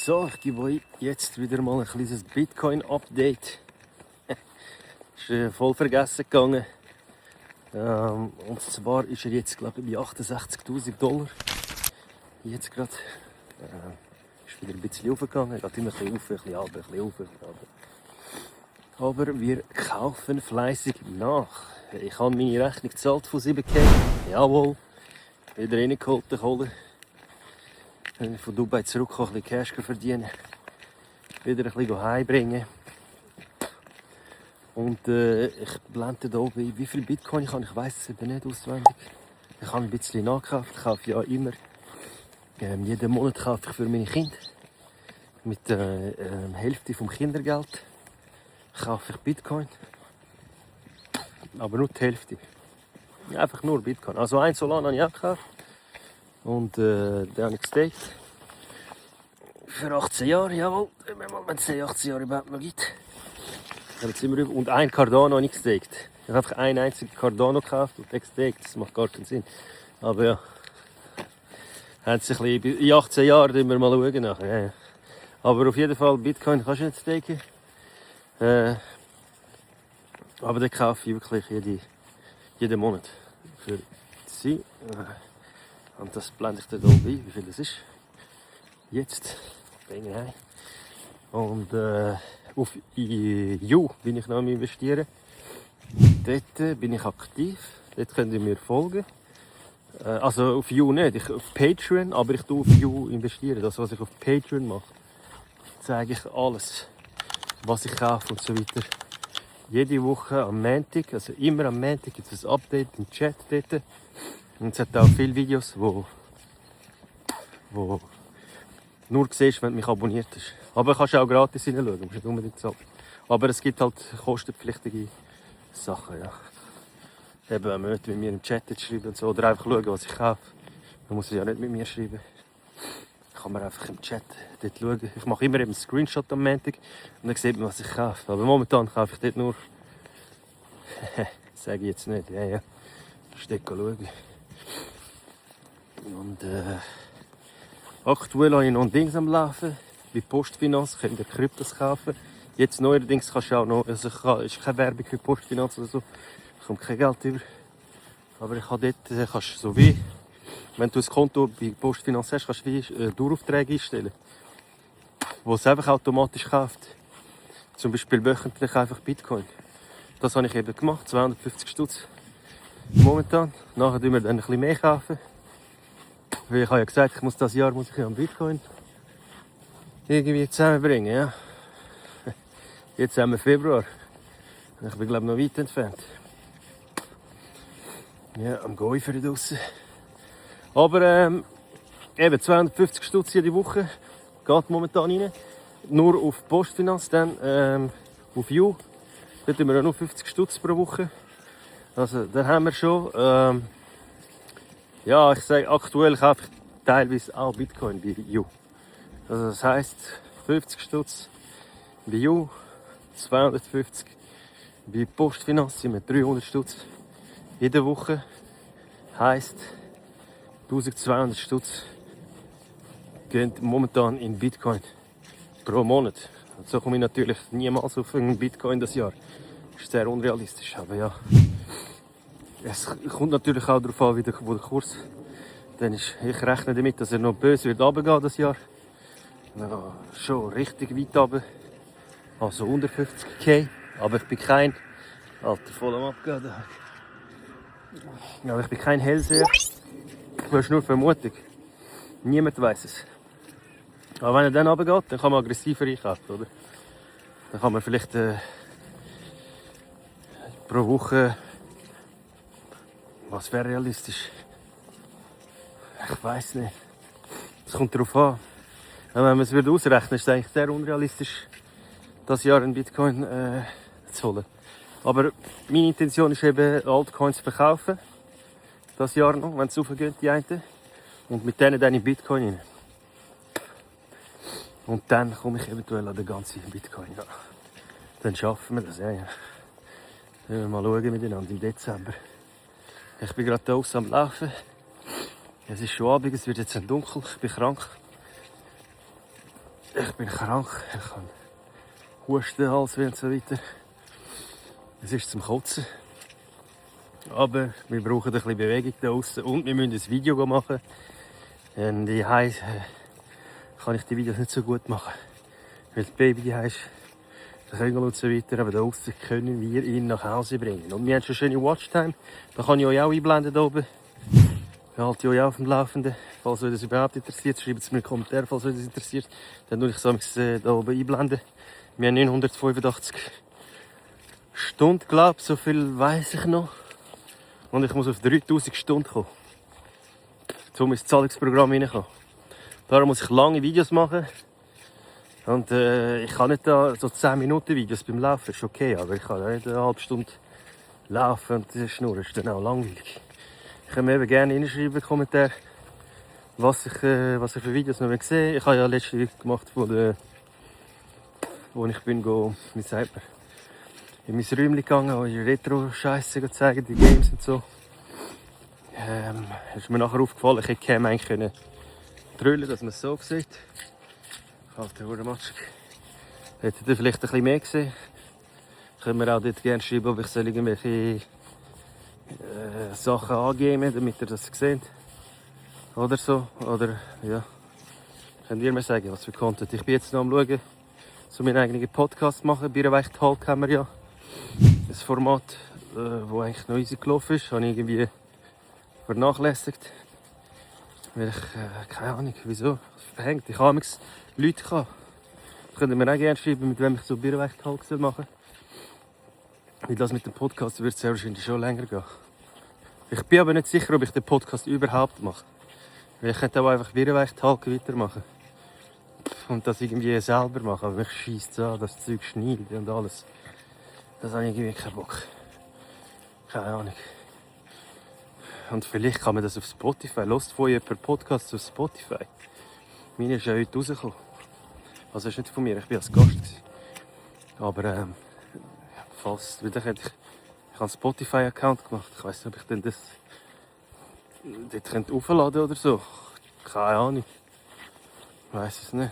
So, ich gebe euch jetzt wieder mal ein kleines Bitcoin-Update. Ist voll vergessen gegangen. Und zwar ist er jetzt, glaube ich, bei $68.000. Jetzt gerade. Ist wieder ein bisschen hochgegangen. Geht immer ein bisschen auf, ein bisschen runter, ein bisschen auf, ein bisschen runter. Aber wir kaufen fleißig nach. Ich habe meine Rechnung gezahlt von 7K. Jawohl. Wieder reingeholt, die Kohle. Wenn ich von Dubai zurückkomme, ein bisschen Cash verdienen. Wieder ein bisschen heimbringen. Und ich blende hier oben, wie viel Bitcoin ich habe. Ich weiss es eben nicht auswendig. Ich habe ein bisschen nachgekauft. Ich kaufe ja immer. Jeden Monat kaufe ich für meine Kinder. Mit der Hälfte vom Kindergeld kaufe ich Bitcoin. Aber nur die Hälfte. Einfach nur Bitcoin. Also ein Solana habe ich auch gekauft. Und den habe ich gestaked. Für 18 Jahre, jawohl. Wenn es 18 Jahre überhaupt noch gibt. Und ein Cardano habe ich gestaked. Ich habe einfach einen einzigen Cardano gekauft und den gestaked. Das macht gar keinen Sinn. Aber ja. Haben sie ein bisschen, in 18 Jahren schauen wir mal schauen nachher. Ja. Aber auf jeden Fall, Bitcoin kannst du nicht staken. Aber den kaufe ich wirklich jeden Monat. Für sie. Und das blende ich dann oben ein, wie viel das ist. Jetzt bin ich heim. Und auf You bin ich noch am Investieren. Dort bin ich aktiv. Dort könnt ihr mir folgen. Also auf You nicht, auf Patreon, aber ich tue auf You investieren. Das, was ich auf Patreon mache, zeige ich alles, was ich kaufe und so weiter. Jede Woche am Montag, also immer am Montag gibt es ein Update im Chat dort. Und es hat auch viele Videos, wo nur siehst, wenn du mich abonniert hast. Aber kannst du auch gratis hineinschauen, musst nicht unbedingt zahlen. Aber es gibt halt kostenpflichtige Sachen, ja. Eben, wenn man nicht mit mir im Chat schreiben und so, oder einfach schauen, was ich kaufe. Man muss es ja nicht mit mir schreiben. Kann man einfach im Chat dort schauen. Ich mache immer eben einen Screenshot am Montag und dann sieht man, was ich kaufe. Aber momentan kaufe ich dort nur... sage ich jetzt nicht, ja. Dort schauen. Und aktuell habe ich noch ein Ding am Laufen. Bei Postfinanz könnt ihr Kryptos kaufen. Jetzt neuerdings kannst du auch noch... Also ist keine Werbung für Postfinanz oder so. Ich komme kein Geld über. Aber ich habe dort... kannst du so wie... Wenn du ein Konto bei Postfinanz hast, kannst du wie Daueraufträge einstellen. Wo es einfach automatisch kauft. Zum Beispiel wöchentlich einfach Bitcoin. Das habe ich eben gemacht. 250 Stutz momentan. Nachher tun wir dann ein bisschen mehr kaufen. Weil ich habe ja gesagt, ich muss das Jahr am Bitcoin irgendwie zusammenbringen. Ja. Jetzt haben wir Februar. Ich bin glaube ich noch weit entfernt. Ja, am Gäufer draussen. Aber eben 250 Stutz jede Woche geht momentan rein. Nur auf Postfinanz, dann auf You. Dort haben wir nur 50 Stutz pro Woche. Also da haben wir schon. Ja, ich sage, aktuell kaufe ich teilweise auch Bitcoin bei You. Also das heisst 50 Stutz bei You, 250 bei Postfinanz sind wir 300 Stutz jede Woche. Heisst 1200 Stutz gehen momentan in Bitcoin pro Monat. Und so komme ich natürlich niemals auf einen Bitcoin das Jahr. Das ist sehr unrealistisch, aber ja. Es kommt natürlich auch darauf an, wo der Kurs dann ist. Ich rechne damit, dass er noch böse wird runtergehen das Jahr. Ja, schon richtig weit runter. Also unter 50k. Aber ich bin kein... Alter, voll am Abgehen. Ja, ich bin kein Hellseher. Das ist nur Vermutung. Niemand weiß es. Aber wenn er dann runtergeht, dann kann man aggressiver einkaufen, oder? Dann kann man vielleicht pro Woche... Was wäre realistisch? Ich weiß nicht. Es kommt darauf an. Wenn man es ausrechnen würde, ist es eigentlich sehr unrealistisch, das Jahr einen Bitcoin zu holen. Aber meine Intention ist eben, Altcoins zu verkaufen. Das Jahr noch, wenn es raufgeht, die einen. Und mit denen dann in Bitcoin rein. Und dann komme ich eventuell an den ganzen Bitcoin. Ja. Dann schaffen wir das, ja. Dann wir mal schauen miteinander im Dezember. Ich bin gerade draußen am Laufen. Es ist schon Abend, es wird jetzt dunkel, ich bin krank. Ich bin krank, ich habe Husten, Halsweh und so weiter. Es ist zum Kotzen. Aber wir brauchen ein bisschen Bewegung da draussen und wir müssen ein Video machen. Und die heisst, kann ich die Videos nicht so gut machen. Weil das Baby die heisst, der Köngel und so weiter. Aber da draussen können wir ihn nach Hause bringen. Und wir haben schon eine schöne Watchtime. Da kann ich euch auch einblenden da oben. Ich halte euch auf dem Laufenden. Falls euch das überhaupt interessiert, schreibt es mir in den Kommentaren, falls euch das interessiert. Dann tue ich es da oben einblenden. Wir haben 985 Stunden, glaube ich, so viel weiss ich noch. Und ich muss auf 3000 Stunden kommen, um ins Zahlungsprogramm reinzukommen. Darum muss ich lange Videos machen. Und ich kann nicht da so 10 Minuten Videos beim Laufen, ist okay, aber ich kann nicht eine halbe Stunde laufen und das ist dann auch langweilig. Ich kann mir eben gerne reinschreiben in den Kommentaren, was ich für Videos noch sehen will. Ich habe ja letzte Video gemacht, wo ich bin, wie sagt man, in mein Räumchen gegangen, wo ich Retro-Scheiße zeigen, die Games und so. Ist mir nachher aufgefallen, ich hätte die Cam eigentlich können drüllen, dass man es so sieht. Alter, hure matschig. Hättet ihr vielleicht ein bisschen mehr gesehen? Könnt mir auch dort gerne schreiben, ob ich irgendwelche Sachen angeben, damit ihr das seht. Oder so. Oder, ja. Könnt ihr mir sagen, was für Content. Ich bin jetzt noch am schauen, so meinen eigenen Podcast machen. Bierweicht Talk haben wir ja. Ein Format, das eigentlich noch easy gelaufen ist. Habe ich irgendwie vernachlässigt. Weil ich, keine Ahnung, wieso, verhängt. Ich habe Leute gehabt. Könnt ihr mir auch gerne schreiben, mit wem ich so Bierweicht Talk machen soll. Weil das mit dem Podcast wird sehr wahrscheinlich schon länger gehen. Ich bin aber nicht sicher, ob ich den Podcast überhaupt mache. Weil ich könnte auch einfach Bierweicht Talk weitermachen. Und das irgendwie selber machen. Aber mich scheisst es an, das Zeug schneidet und alles. Das habe ich irgendwie keinen Bock. Keine Ahnung. Und vielleicht kann man das auf Spotify. Hört von jemandem Podcast auf Spotify. Meine ist ja heute rausgekommen. Also ist nicht von mir, ich war als Gast. Aber fast. Ich habe einen Spotify-Account gemacht. Ich weiss nicht, ob ich denn das dort aufladen oder so. Keine Ahnung. Ich weiss es nicht.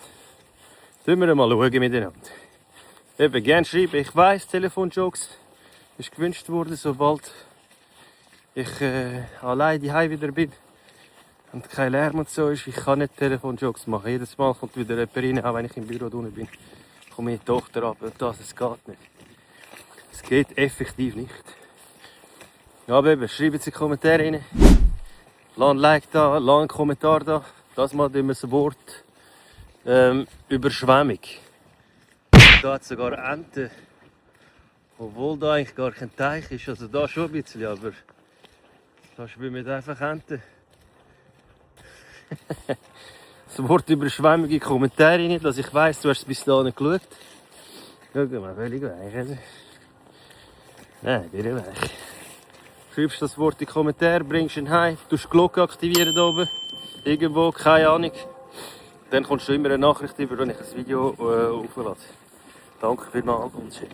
Schauen wir mal miteinander. Eben, gerne schreiben. Ich weiss, Telefonjokes ist gewünscht worden, sobald ich allein daheim wieder bin und kein Lärm und so ist. Ich kann nicht Telefonjokes machen. Jedes Mal kommt wieder jemand rein, auch wenn ich im Büro unten bin. Kommt meine Tochter ab und das, es geht nicht. Es geht effektiv nicht. Ja, eben, schreibt es in die Kommentare rein. Lasst ein Like da, lasst einen Kommentar da. Das mal immer das Wort Überschwemmung. Da hat es sogar Enten. Obwohl da eigentlich gar kein Teich ist. Also da schon ein bisschen, aber da schwimmen einfach Enten. Das Wort Überschwemmung in die Kommentare rein, dass ich weiss, du hast es bis dahin geschaut. Schau mal, völlig weich. Nein, wieder weich. Schreibst das Wort in die Kommentare, bringst ihn heim, tust die Glocke aktivieren hier oben. Irgendwo, keine Ahnung. Dann kommst du immer eine Nachricht über, wenn ich ein Video auflade. Danke vielmals und schön.